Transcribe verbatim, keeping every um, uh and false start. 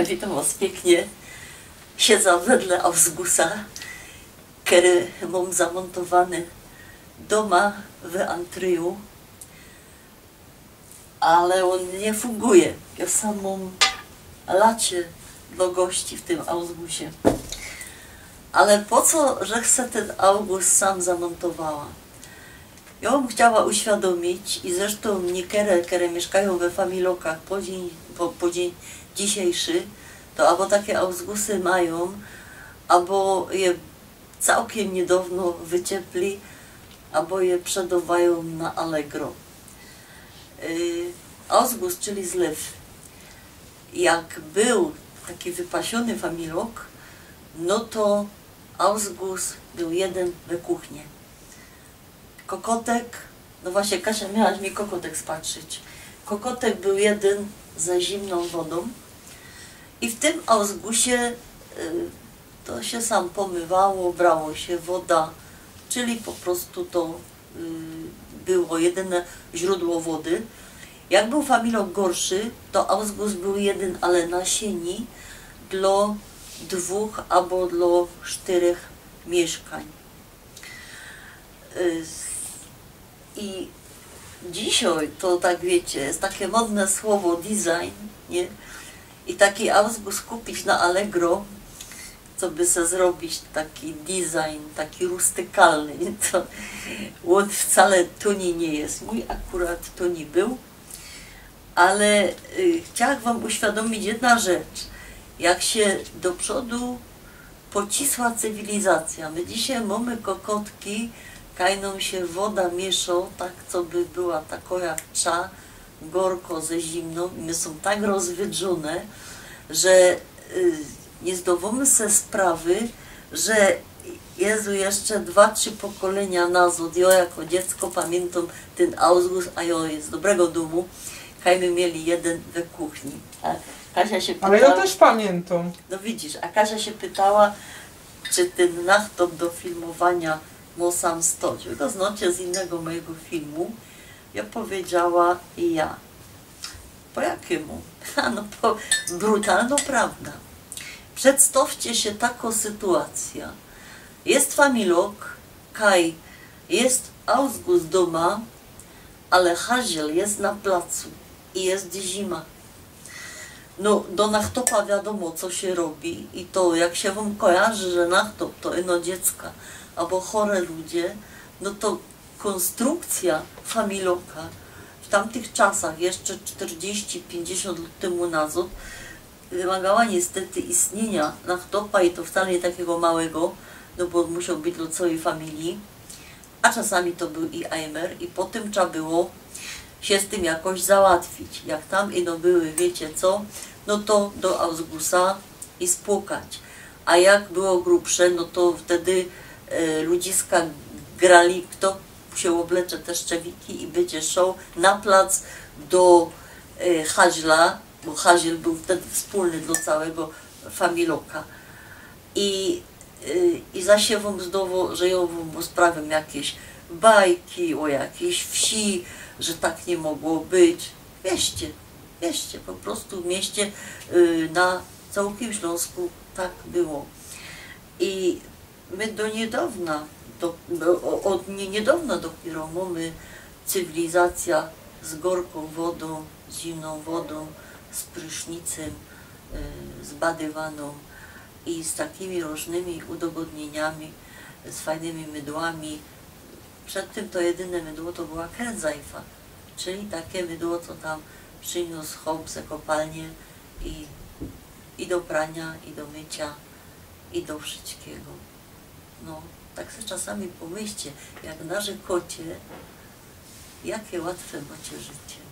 Witōm wos piyknie. Siedzã wedle ausgusa, kery mōm zamōntowany dōma w antryju, ale ôn niy funguje. Jŏ sam mōm lacie dlŏ gości w tym ausgusie. Ale po co żech se tyn ausgus sam zamōntowała? Jŏ bym chciała uświadōmić i zresztōm niykere, kere miyszkajōm we familokach po dziyń, po, po dziyń dzisiejszy, to abo take ausgusy majōm, abo je cołkiym niydŏwno wyciepli, abo je przedŏwajōm na Allegro. Yy, ausgus, czyli zlew. Jak bōł taki wypasiōny familok, no to ausgus bōł jedyn we kuchnie. Kokotek, no właśnie, Kasia, miałaś mi kokotek spatrzyć. Kokotek bōł jedyn ze zimnōm wodōm i w tym ausgusie, y, to sie sam pomywało, brało sie woda, czyli po prostu to, y, było jedyne źrōdło wody. Jak bōł familok gorszy, to ausgus bōł jedyn, ale na siyni dlŏ dwōch abo dlŏ sztyrych miyszkań. Y, i dzisiej to, tak wiycie, je take modne słowo design, nie? I taki ausgus kupić na Allegro, coby se zrobić taki design, taki rustykalny, nie? To ôn wcale tōni niy je. Mōj akurat tōni bōł. Ale, y, chciałach wōm uświadōmić jedna rzecz. Jak sie do przodu pocisła cywilizacyjŏ. My dzisiej mōmy kokotki, kaj nōm sie woda miyszŏ, tak coby była takŏ jak trza, gorkŏ ze zimnōm. I my sōm tak rozwydrzōne, że, y, niy zdŏwōmy se sprawy, że, Jezu, jeszcze dwa, trzi pokolynia nazŏd, jŏ jako dziecko pamiyntōm tyn ausgus, a jŏ je z dobrego dōmu, kaj my mieli jedyn we kuchni. A Kasia sie Ale jŏ pytała, tyż pamiyntōm. No widzisz, a Kasia sie pytała, czy tyn nachtop do filmowaniŏ mŏ sam stoć. Wy go znŏcie z innego mojigo filmu. Jŏ powiedziała: „Ja”. Po jakimu? A no, po, brutalnŏ prawda. Przedstŏwcie sie takŏ sytuacyjŏ. Je familok, kaj je ausgus dōma, ale haziel je na placu i je zima. No, do nachtopa wiadōmo, co sie robi i to, jak sie wōm kojarzy, że nachtop to ino dziecka abo chore ludzie, no to kōnstrukcyjŏ familoka w tamtych czasach, jeszcze sztyrdziści, piyńćdziesiōnt lŏt tymu nazŏd, wymagała niystety istniyniŏ nachtopa i to wcale niy takigo małego, no bo musioł być dlŏ cołkij familije, a czasami to bōł i ajmer i potym trza było sie z tym jakoś załatwić. Jak tam ino były, wiycie co, no to do ausgusa i spłukać. A jak było grubsze, no to wtedy, e, ludziska grali, fto sie ôblecze te szczewiki i bydzie szoł na plac do, e, haźla, bo haźl bōł wtedy wspōlny dlŏ cołkigo familoka. I, e, i zaś sie wōm zdŏwŏ, że jŏ wōm ôsprawiōm jakeś bajki ô jakijś wsi, że tak niy mogło być. Wierzcie, wierzcie, po prostu wierzcie, e, na cołkim Ślōnsku tak było. I my do niydŏwna, do, ô-, ôd niy-, niydŏwna dopiyro mōmy cywilizacyjŏ z gorkōm wodōm, z zimnōm wodōm, z prysznicym, y, z badywanōm i z takimi rōżnymi udogodniyniami, z fajnymi mydłami. Przed tym to jedyne mydło to była Kernseifa, czyli take mydło, co tam prziniōs chop ze kopalnie i, i do praniŏ, i do myciŏ, i do wszyjskigo. No, tak se czasami pōmyślcie, jak narzykŏcie, jake łatwe mŏcie życie.